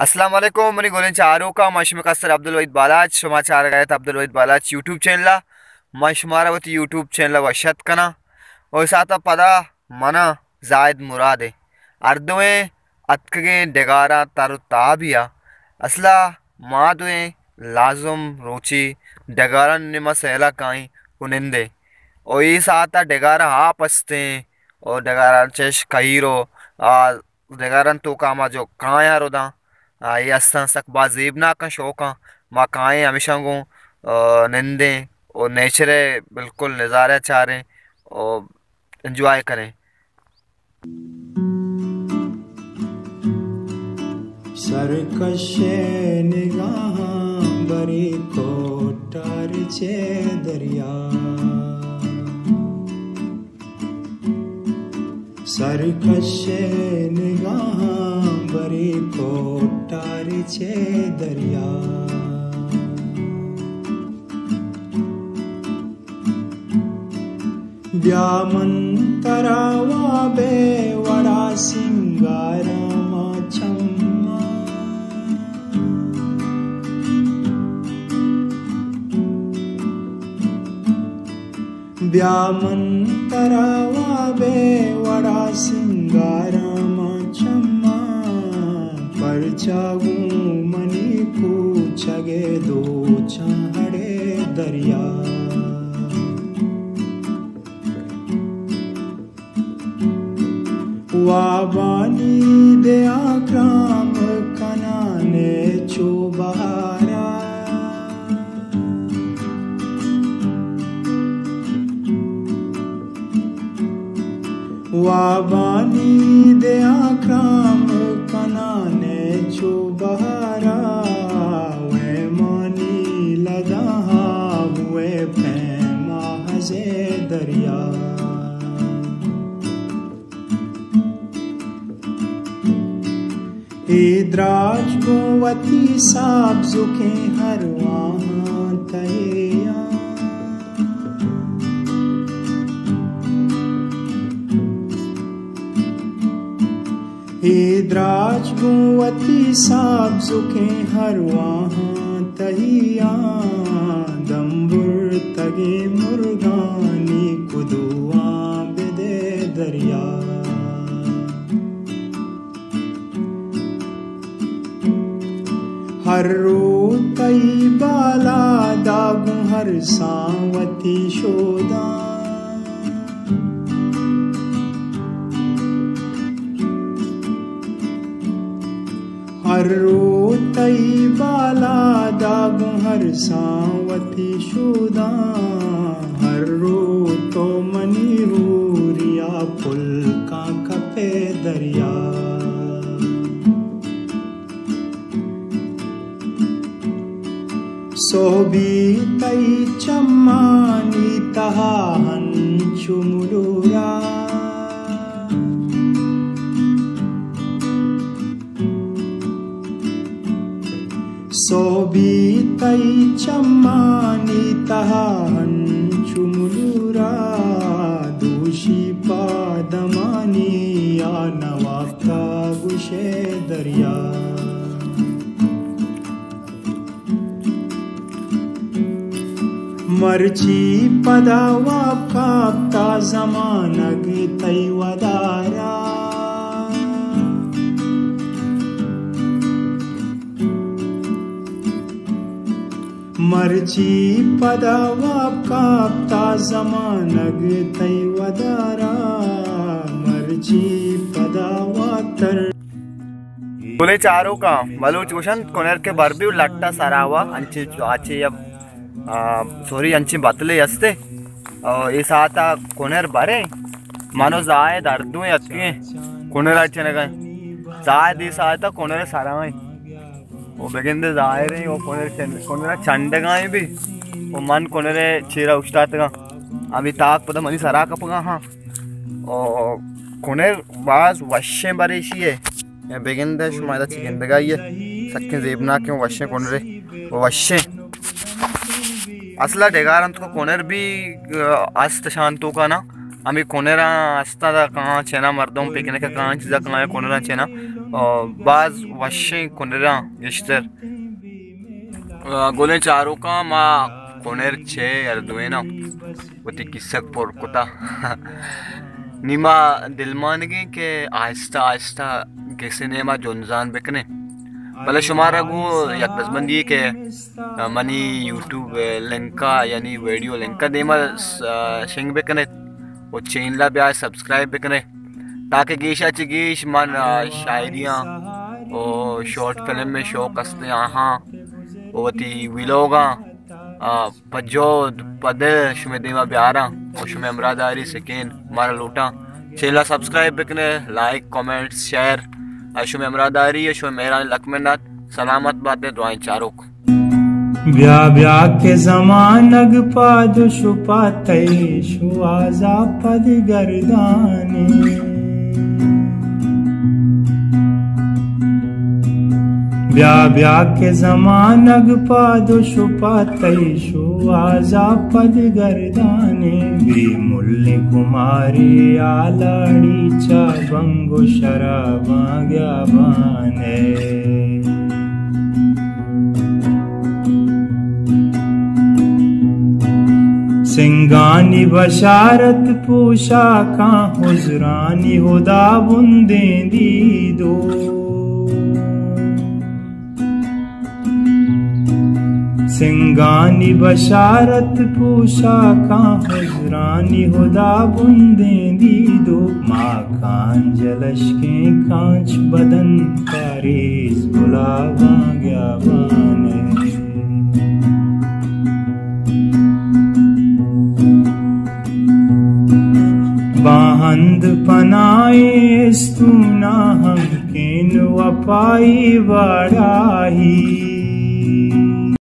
السلام علیکم منی گلیں چاروکاں، من شمئے کستر عبدالوحید بالاچ، شما چارگ ءَ ات عبدالوحید بالاچ یوٹیوب چینل ءَ۔ من شمارا وتی یوٹیوب چینل ءَ وش اتک کناں۔ او اے ساعت ءَ پدا من ءُ زاہد مراد ءَ ہر دوئیں اتکگیں ڈگاراں تر ءُ تابی ءَ۔ اصلا ما دوئیں لازم روچے ڈگاراں نیما سیل ءَ کائیں ءُ نندیں۔ او اے ساعت ءَ ڈگار ءَ آپ استیں او ڈگاراں چش کہیر ءُ آ ڈگاراں توکا ما جو کایاں رداں، آ، اے استاں سک باز زیبناکاں، شوکاں۔ ما کائیں ہمیشاں گوں، آ، نندیں او نیچر ءِ بالکل نظارہ چاریں او انجوائے کنیں۔ سرکش نگاہاں بری کوٹار چہ دریا۔ سرکش نگاہاں بری کوٹار چہ دریا۔ بیا من ترا واب ءِ وڑا سنگاراں ماں چماں۔ بیا من ترا واب ءِ وڑا سنگاراں ماں چماں، پرچا گوں منی پوچگ ءِ دوچاں ہڑے دریا۔ وابانی دیاں کرام کنان ءَ چو بہارا۔ وابانی دیاں کرام کنان ءَ چو بہارا۔ ویمانی لداں ہاب ءِ پیما ہزے دریا۔ اے دراج گوں وتی سابزکیں ہرواہاں تہیاں۔ اے دراج گوں وتی سابزکیں ہرواہاں تہیاں، دمبرتگیں مرگانی کدواں بدے دریا۔ ہر رو تئی بالادا گوں ہرساں وتی شوداں۔ ہر رو تئی بالادا گوں ہرساں وتی شوداں۔ ہر رو تو منی ہوریا پلکاں کپے دریا۔ سہبی تئی چمانی تہا ہنچو ملورا۔ سہبی تئی چمانی تہا ہنچو ملورا۔ دوشی پادمانی آ نواب تا گوشے دریا۔ مرچی پدا واب کپتا زمانگ تئی ودارا۔ مرچی پدا واب کپتا زمانگ تئی ودارا۔ مرچی پدا واتر۔ گلیں چاروکاں، بلوچ گوشنت کنر کہ بر بی و لٹا سرا وا انچیں آچے یا، آ، سوری انچیں بتلے ہستے۔ آ، اے ساعتا کنر برے، من و زاہد ہر دوئیں اتکیں کنرا چنگا۔ زاہد اے ساعتا کنر سرا ایں۔ و بگندے ظاہر ایں و کنر چن-، کنرا چنڈگا ایں بی۔ و من کنر چیرا اوشتاتگاں۔ ہمے تاک پدا منی سرا کپگا ہاں۔ و کنر باز وشیں بریشی ہے۔ اے بگندے شما ادا چی گندگا ئے، سکیں زیبناکیں وشیں کنرے، وشیں۔ اصلا ڈگار انت کو کنر بی، آ، است شانتوکا نا۔ ہمے کنراں استا دا کاں چنا مردم پکنک کاں چیزا کاں کنراں چنا۔ آ، باز وشیں کنراں گیشتر۔ آ، گلیں چاروکاں، ما کنر چہ ہر دویناں وتی کیسگ پر کتا۔ نی ما دلمانگیں کہ آہستہ آہستہ کسے نیما جنزان بکنیں۔ بلے شمارا گوں یک دزبندی کہ منی یوٹیوب لنکا، یعنی ویڈیو لنکا دیما س-، شنگ بکنیت و چینل بیا سبسکرائب بکنیت، تاکہ گیشا چہ گیش من شاعریاں و شارٹ فلم میں شوق است آہاں و وتی ویلوگاں، آ، پہ جہد پہ دل شمے دیما بیاراں و شمے ہمراہداری سکین مارا لوٹاں۔ چینل سبسکرائب بکنے، لائک، کمنٹ، شیئر، آ، شمے ہمراہداری و شمے مہرانی لک منت۔ سلامت باتے درائیں چاروک۔ بیا بیا کہ زمانگ پاد شو پہ تئی شوہازا پد گردانے۔ بیا بیا کہ زمانگ پاد شو پہ تئی شوہازا پد گردانے۔ بے ملیں کمارے آ لاڑی چہ بنگ و شراباں گیابانے۔ سنگانی بشارت پوشاکاں حضرانی ہدابندیں دیدو۔ سنگانی بشارت پوشاکاں حضرانی ہدابندیں دیدو۔ ماکان جلشکیں کانچ بدن پاریز گلاباں گیابانے۔ باہند پنائیں استونا ہمکین وپائی باڑاہی۔